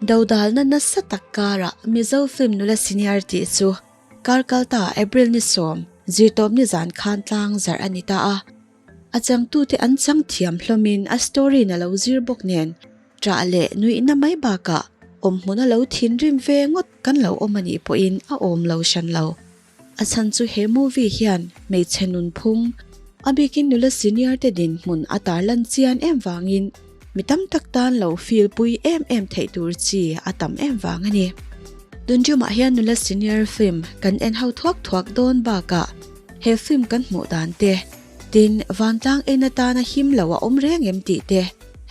Dodalna nasa tak karah Mizo film nula senior tih chu kar kalta April ni sawm, zirtawpni zan khan tlang zarh a ni ta a. A changtute an chang thiam hlawmin a story na lo zir bawk nen ṭah leh nuihna mai bakah awmhmun a lo thinrim ve ngawt kan lo awm a nih pawhin a awm lo hran lo. A chhan chu he movie hian hmeichhe nunphung, a bikin nula senior te dinhmun a tarlan chian em vangin mi tam tak tan lo feel pui em em theih tur chi a tam em vang a ni. Tunṭumah hian nula senior film kan en ho thuak thuak dawn bakah he film kan hmuh dan te, tin vantlang en atana him lo a awm reng em tih te,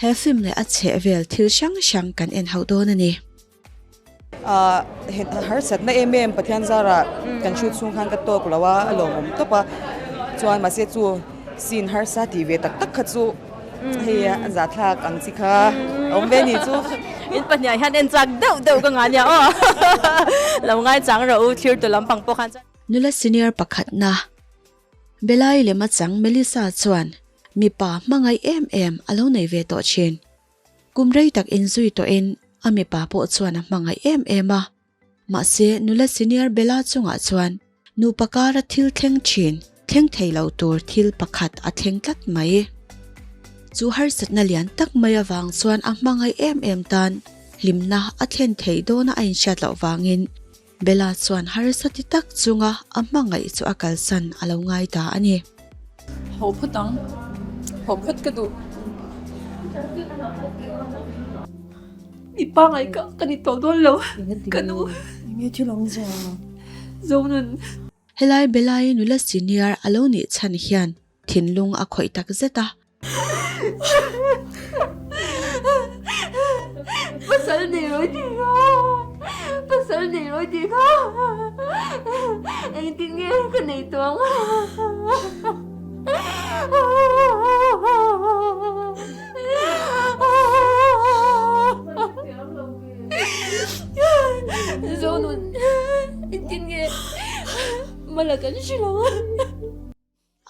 he film leh a chhehvel thil hrang hrang kan en ho dawn a ni. Harsatna em em Pathian zarah kan shoot chhung khan ka tawk lo a, a lawmawm tawp a, chuan mahse chu scene harsa tih ve tak tak kha chu hei a zahthlak ang chi kha a awm ve ni chu. In pahniah hian en chak deuh deuh ka ngah nia aw, lo ngaichang rawh u thlir tu lampang pawh khan chuan. Nula senior pakhatna Belai lema chang Melissa chuan mipa hmangaih em em a lo nei ve tawh thin. Kum rei tak inzui tawhin a mipa pawh chuan a hmangaih em em a. Mahse, nula senior Bella chungah chuan nupa kara thil thleng thin, thleng thei lo tur thil pakhat a thleng tlat mai. Chu harsatna lian tak mai avang chuan a hmangaih em em tan hlimna a thlen thei dawna a inhriat loh vangin Bella chuan harsa ti tak chunga a hmangaih chu a kalsan a lo ngai ta a ni. Haw phawt ang, haw phawt ka duh. Mi pangai ka ka ni tawh dawn lo, ka nu. Enge thil awm zia? Zonun. Helai Bella-i nula senior a lo nih chhan hian thinlung a khawih tak zet a. Pasal nei rawi tih kha, pasal nei rawi tih kha engtin nge ka nei tawh ang. Zonun engtin nge mala kan hrilh ang.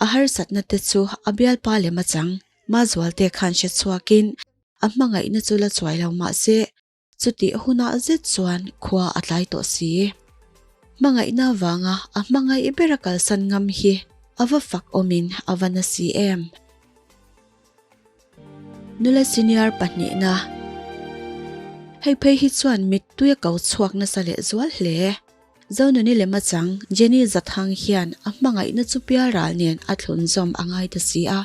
A harsatna te chu a bialpa lem a chang. Mazualte khan hre chhuakin a hmangaihna chu la chuai lo mah se, chutih hunah zet chuan khua a tlai tawh si. Hmangaihna avanga a hmangaih bera kalsan ngam hi a va fak awmin a va na si em. Nula senior pahnihna Hei phei hi chuan mittui a ko chhuak nasa leh zual hle. Zonuni lema chang Jenny Zathang hian a hmangaihna chu pialral nen a thlun zawm a ngai ta si a.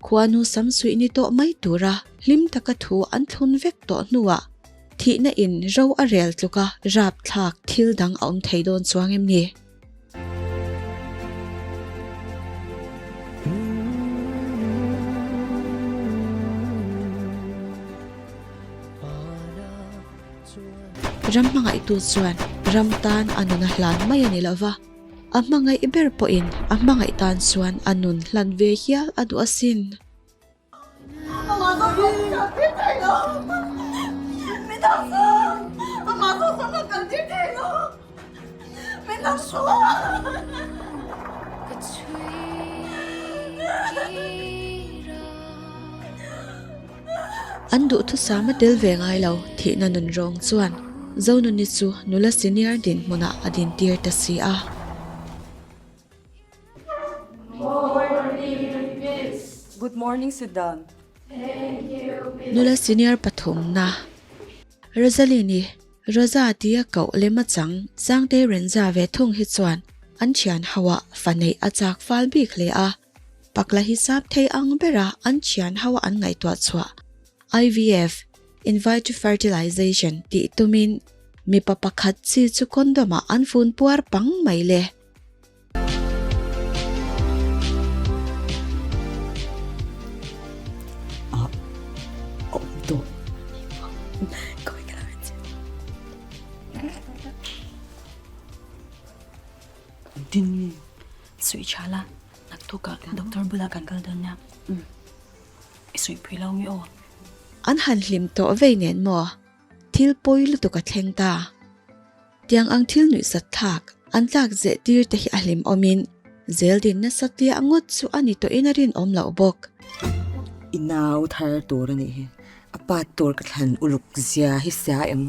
Khuanu samsuih ni tawh mai tura hlim taka thu an thlun vek tawh hnuah thihna in ro a rel tluka rapthlak thil dang a awm thei dawn chuang em ni? Ram hmangaihtu chuan ram tan a nun a hlan mai a ni lo va, a hmangaih ber pawhin a hmangaih tan chuan a nun hlan ve hial a duh asin. An duhthusam a tel ve ngai lo thihna nun rawng chuan Zonuni chu nula senior dinhmunah a dintir ta si a. Good morning sit down. Nula senior pathumna Rosalini Rosa tia koh lem a chang Sangte Renza ve thung hi chuan an thian ho ah fa neih a chak fal bik hle a. Pakla hi sap thei ang bera an thian ho an ngaihtuah chhuah IVF, In Vitro Fertilization, tih tumin mipa pakhat chi chu condom ah an fun puar pang mai le. Suih tha la. Naktukah doctor bulah kan kal dawn nia. Umm. I suihpui lo nge aw. An han hlim tawh vei nen maw? Thil pawi lutuk a thleng ta. Tiang ang thil nuihsat thlak, an tlak zeh tir te hi a hlim awmin zel din nasa tia ngawt chu a ni tawhin a rinawm loh bawk. I nau thar tur a nih hi. A pa tur ka thlan uluk zia hi sia em?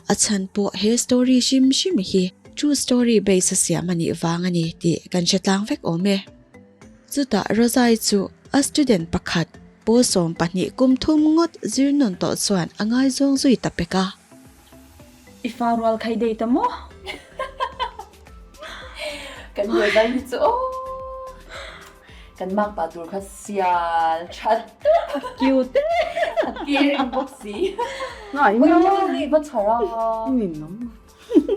A chhan pawh he story hrim hrim hi true story base a siam a nih vang a ni tih kan hre tlang vek awm e. Chutah Rozai chu a student pakhat pawl 12 kum thum ngawt zir nawn tawh chuan a ngaizawng zui ta pek a. I fa rual khai dei ta maw? Kan buai dai hi chu aw. Kan mak pa tur kha sial that. A cute e. A caring bawk si. Ngai maw? Ni va chhar a. Ni nam.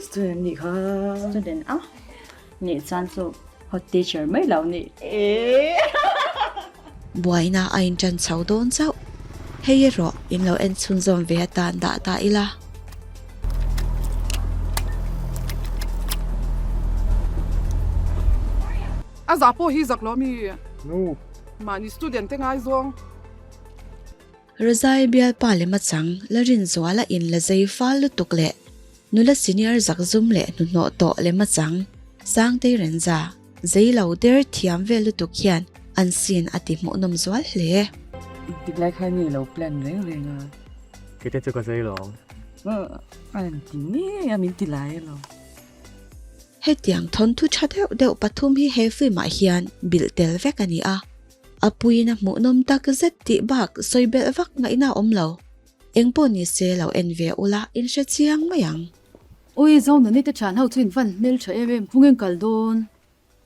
Student nih kha. Student a. Nih chuan chu hot teacher mai lo ni. Buaina a inṭan chho dawn chauh. Hei erawh in lo en chhunzawm ve atan dah ta ila. A zah pawh hi zak lo mi? Nu. Mahni student te ngai zawng. Razai bialpa lem a chang la Rinzuala in la zei fal lutuk leh nula senior zak zum leh hnuhnawh tawh lem a chang Sangtei Renza zei lo der thiam vel lutuk hian an scene a ti hmuhnawm zual hle. Engtik lai khan nge lo plan reng reng a? Kei te chu ka zei lo. A rawn ti ngei a, min ti lai alawm. Hetiang thawnthu tha deuh deuh pathum hi he film ah hian bilh tel vek a ni a. A puiin a hmuhnawm tak zet tih bak sawi belh vak ngaihna a awm lo. Engpawh ni se lo en ve ula in hre chiang mai ang. Ui Zonuni te thian ho chu in van hmel tha em em phung in kal dawn.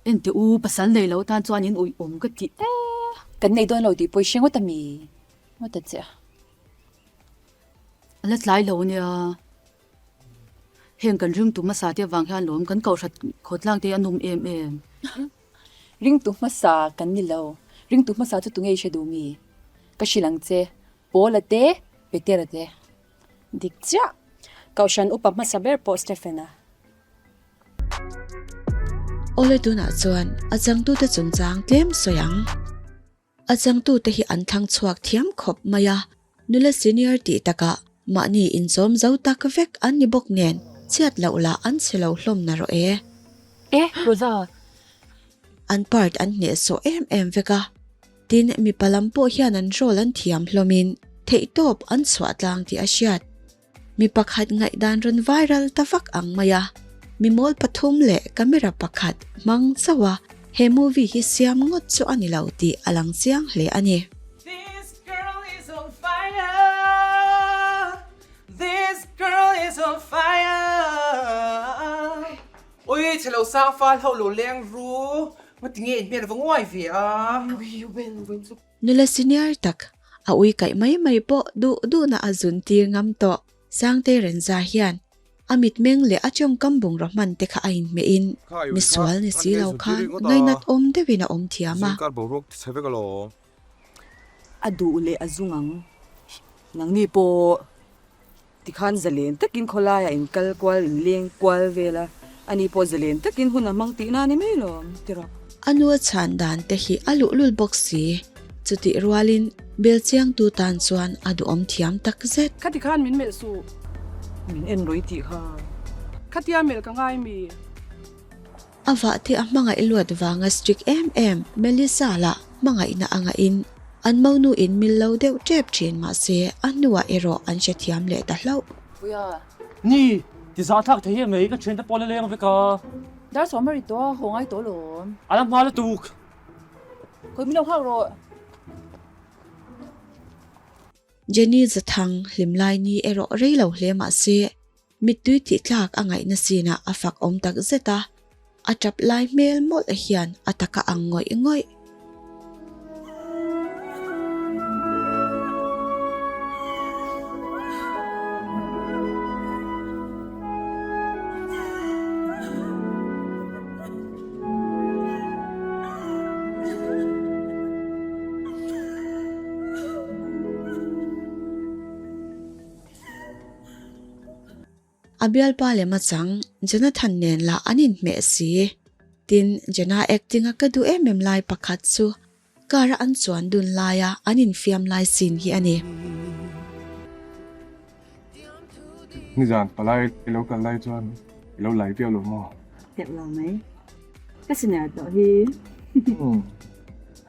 En teh u pasal nei lo tan chuan in uih awm ka ti e. Kan nei dawn lo tih pawh i hre ngawt a mi ngawt a che a. A la tlai lo nia. Heng kan ringtu hmasa te avang hian lawm kan kohhrat khawtlang te a num em em. Ringtu hmasa kan ni lo. Ringtu hmasa chu tunge i hre duh mi? Ka hrilh ang che, Paula te, Petera te. Dik chiah. Kohhran upa hmasa ber pawh Stephen-a. Awle tunah chuan a changtute chungchang tlem sawi ang. A changtute hi an thlang chhuak thiam khawp mai a, nula senior tih takah mahni inchawm zo tak vek an ni bawk nen chhiat loh lah an chhe lo hlawm na rawh e. E, Rosa! An part an hnehsawh em em vek a, tin mipa lam pawh hian an role an thiam hlawmin theihtawp an chhuah tlang tih a hriat. Mi pakhat ngaihdan rawn viral ta vak ang mai a, mi mawl pathum leh camera pakhat hmang chauh a he movie hi siam ngawt chu a ni lo tih a lang chiang hle a ni. This girl is on fire This girl is on fire Ui chhe lo sang fal ho lo leng ru Ngati nge in hmel va nguai ve a. Nula senior tak, a ui kaih mai mai pawh duh duhna a zun tir ngam tawh. Sangte Renza hian a mitmeng leh a tawngkam bungraw hman te kha a inhmeh in misual ni si lo khan ngainat awm deuhin a awm thiam a. A duh leh a zung ang. Nangni pawh Tikhan zalen takin khawlaiah in kal kual, in leng kual vel a, ani pawh zalen takin hun a hmang tihna a ni mai lo, ti rawh. A nu a chhan dan te hi a luhlul bawk si, chutih rualin bel chiangtu tan chuan a duhawm thiam tak zet. Khati khan min melh suh. Min en rawih tih kha. Khatia melh ka ngai mi. A vah te a hmangaih luat vanga strict em em Melissa lah hmangaihna a ngahin an monu in mil lo deuh tep thin mahse a hnuah erawh an hrethiam leh ta hlauh. Puia. Ni, ti zah thlak thei em mai, ka thiante pawh la leng vek a. Dar sawm a ri tawh a, haw ngai tawh alawm. A la hma lutuk. Khawi min lo nghak rawh. Jenny Zathang hlimlai ni erawh rei lo hle mahse Mittui tih tlak a ngaihna sinah a fak awm tak zet a, a tap lai hmel mawlh hian a taka ang ngawih ngawih. A bialpa lem a chang, Jonathan nen lah an inhmeh si. Tin, Jenna acting a ka duh em em lai pakhat chu car a an chuan dun laia an infiam lai scene hi a ni. Nizan palai i lo kal lai chuan i lo lai viau lo maw? Teuh lo mai. Ka senior tawh hi.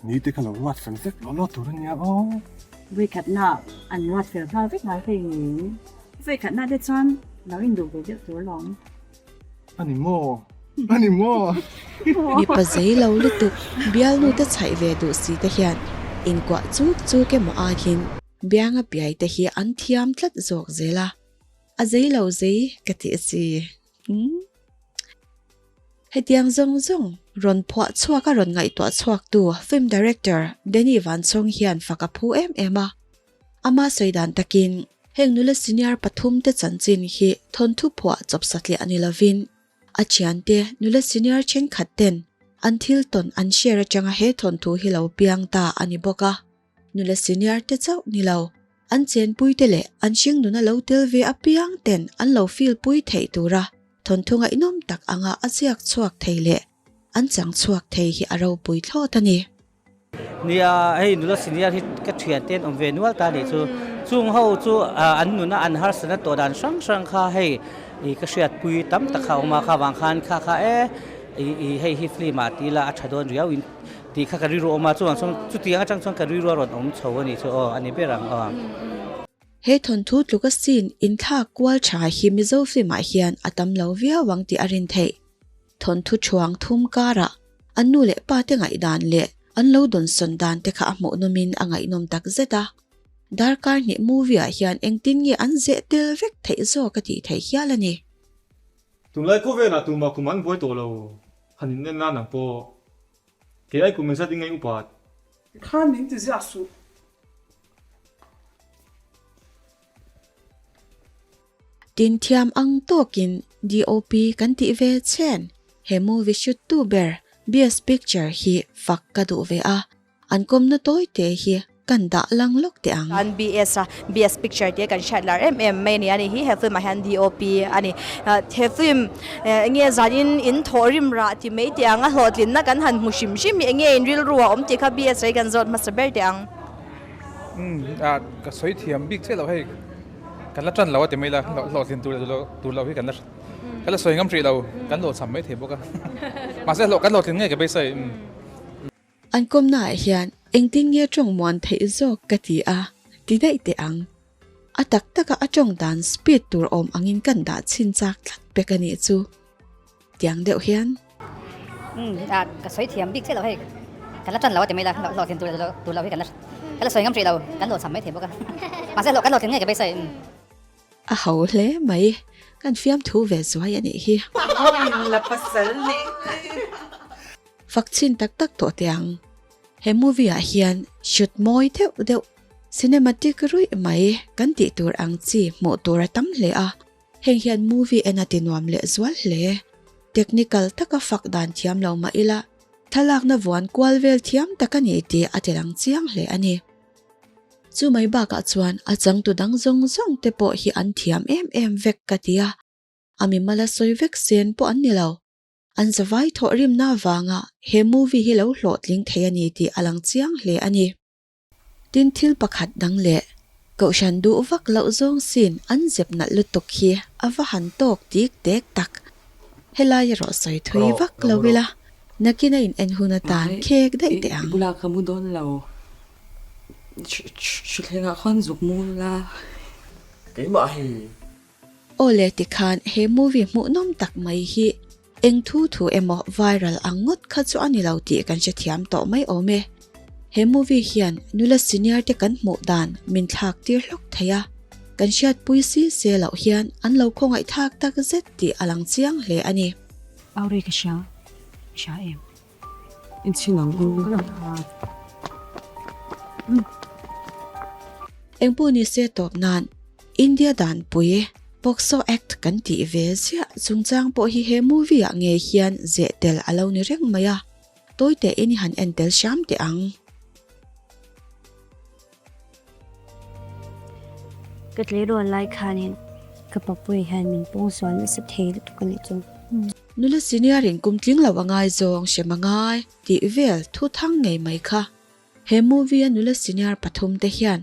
Ni te kha lo ruat fel vek law law tur a nia aw. Vawikhatna an ruat fel nghal vek ngai hei nen. Vawikhatna te chuan Lo induh ve deuh tur lawm. A ni maw? A ni maw? Mipa zei lo lutuk, bialnu te chhaih ve duh si te hian inkuah chuk chuk emaw aiin bianga piai te hi an thiam tlat zawk zel a. A zei lo zei ka ti si. Umm. Hetiang zawng zawng rawn phuah chhuak a rawn ngaihtuah chhuaktu film director Danny Vanchhawng hian fak a phu em em a. Ama sawi dan takin heng nula senior pathum te chanchin hi thawnthu phuah chawp satliah a ni lovin a thiante nula senior thenkhat ten an thil tawn an share atanga he thawnthu hi lo piang ta a ni bawk a. Nula senior te chauh ni lo, an chenpui te leh an hringnuna lo tel ve apiang ten an lo feel pui theih tura thawnthu ngaihnawm tak anga a ziak chhuak thei leh an chang chhuak thei hi a ropui thlawt a ni. Nia, hei nula senior hi ka thian te an awm ve nual ta nih chu. Chung ho chu an nuna an harsatna tawh dan hrang hrang kha hei ka hriatpui tam tak kha a awm a, kha vang khan kha kha e hei hi film ah ti ila a tha dawn riau in tih kha ka rilru a awm a, chuvang chuan chutiang atang chuan ka rilru a rawn awm chho a nih chu aw a ni ber ang aw. He thawnthu tluka scene inthlak kual tha hi Mizo film ah hian a tam lo viau ang tih a rin theih. Thawnthu thuang thum karah an nu leh pa te ngaihdan leh an lo dawnsawn dan te kha a hmuhnawmin a ngaihnawm tak zet a. Darkar hnih movie ah hian engtin nge an zeh tel vek theih zawk a tih theih hial a ni. Tunlai khawvelah tumah kum an buai tawh lo, han in en nan ang pawh. Kei ai kum engzat in ngai upat. Khan min ti ziah suh. Tin thiam ang tawkin DOP kan tih ve chen he movie shoot tu ber BS Picture hi fak ka duh ve a, an kawmna tawi te hi kan dah lang lawk teh ang. An BS a, BS Picture tia kan hriat lar em em mai a ni a ni hi he film ah hian DOP a ni. He film enge zanin in thawh rim rah ti mai teh ang a hlawhtlinna kan han hmu hrim hrim hi enge in rilru a awm tih kha BS hi kan zawt hmasa ber teh ang. Umm ka sawi thiam bik chiah lo hei. Kan la tan lo a ti mai la, hlawhtlin tur leh tur loh hi kan la kan la sawi ngam hrih lo, kan hlawhchham mai thei bawk a. Mahse hlawh kan hlawhtlin ngei ka beisai. An kawmnaah hian engtin nge tawng muan theih zawk ka ti a, ti daih teh ang. A tak taka a tawng dan speed tur awm angin kan dah chhin chak tlat pek a nih chu. Tiang deuh hian. Umm ah ka sawi thiam bik chiah lo hei kan la tan lo a ti mai la hlawhtlin tur leh tur loh hi kan la kan la sawi ngam hrih lo kan hlawhchham mai thei bawk a mahse hlawh kan hlawhtlin ngei ka beisai umm. A ho hle mai kan fiamthu ve zuai a nih hi. La pasal nih. Fak chin tak tak tawh teh ang. He movie ah hian shoot mawi deuh deuh cinematic ruih mai kan tih tur ang chi hmuh tur a tam hle a. Heng hian movie en a ti nuam leh zual hle. Technical taka fak dan thiam lo mah ila, thlalakna vuan kual vel thiam tak a ni tih a ti lang chiang hle a ni. Chu mai bakah chuan a changtu dang zawng zawng te pawh hi an thiam em em vek ka ti a, a mimala sawi vek sen pawh an ni lo. An zavai thawhrimna avanga he movie hi lo hlawhtling thei a ni tih a lang chiang hle a ni. Tin thil pakhat dang leh Kohhran duh vak loh zawng sin an zep nalh lutuk hi a va han tawk tik tek tak. Helai erawh sawi thui vak lo ila, nakin a in en hun atan khek daih teh ang. I bulah ka mu dawn lo, hrithlengah khuan zuk mu la. Keimah hi. Aw le tikhan he movie hmuhnawm tak mai hi eng thu thu emaw viral ang ngawt kha chu a ni lo tih kan hrethiam tawh mai awm e. He movie hian nula senior te kan hmuh dan min thlak tir hlawk thei a, kan hriatpui si se loh hian an lo khawngaih thak tak zet tih a lang chiang hle a ni. Auri ka hria, hria em? Inchhin ang u. Engpawh ni se tawp nan India danpui POCSO Act kan tih ve ziah chungchang pawh hi he movie ah ngei hian zeh tel a lo ni reng mai a, tawi tehin i han en tel hram teh ang. Ka tleirawl lai khanin ka papuia hian min pawngsual nasa thei lutuk a nih chu. Nula senior in kum tling lo a ngaizawng hrem a ngai tih vel thu thang ngei mai kha. He movie a nula senior pathum te hian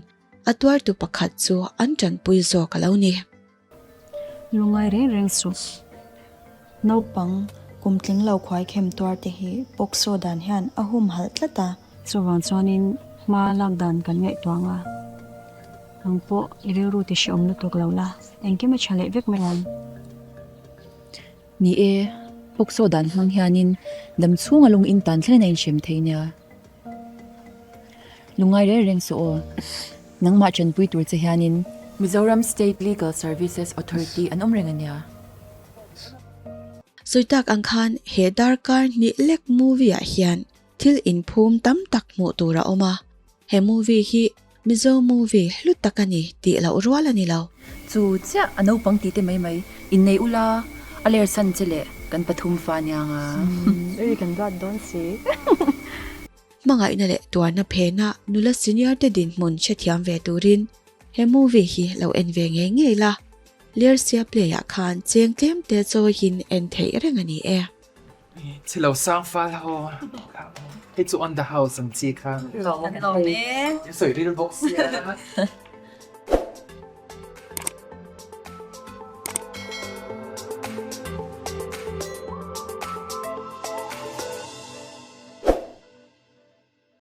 a tuartu pakhat chu an tanpui zawk a lo ni. Lungai reng reng suh. Naupang kum tling lo khuai khem tuar te hi POCSO dan hian a humhalh tlat a. Chuvang chuanin hma lak dan kan ngaihtuah ang a. Nang pawh i rilru ti hrehawm lutuk lo la, engkim a tha leh vek mai ang. Ni e, Pawksaw dan hmang hianin dam chhunga lung in tan thleng in a inhrem thei nia. Lungngai reng reng suh aw. Nangmah tanpui tur che hianin. Mizoram State Legal Services Authority an awm reng a nia. Sawi tak ang khan he darkar hnih lek movie ah hian thil inphum tam tak hmuh tur a awm a, he movie hi Mizo movie hlu tak a ni tih loh rual a ni lo. Chu chiah a naupang tih te mai mai innei ula a ler san che leh kan pathum fa aniang a. Ui kan duat dawn si. Hmangaihna leh tuarna phena nula senior te dinhmun hrethiam ve turin he movie hi lo en ve ngei ngei la, Lersia play ah khan cheng tlem te chawiin en theih reng a ni e. Chhe lo sang fal ho. Hei chu on the house ang chi kha. Lawm e. In sawi ril bawk sia.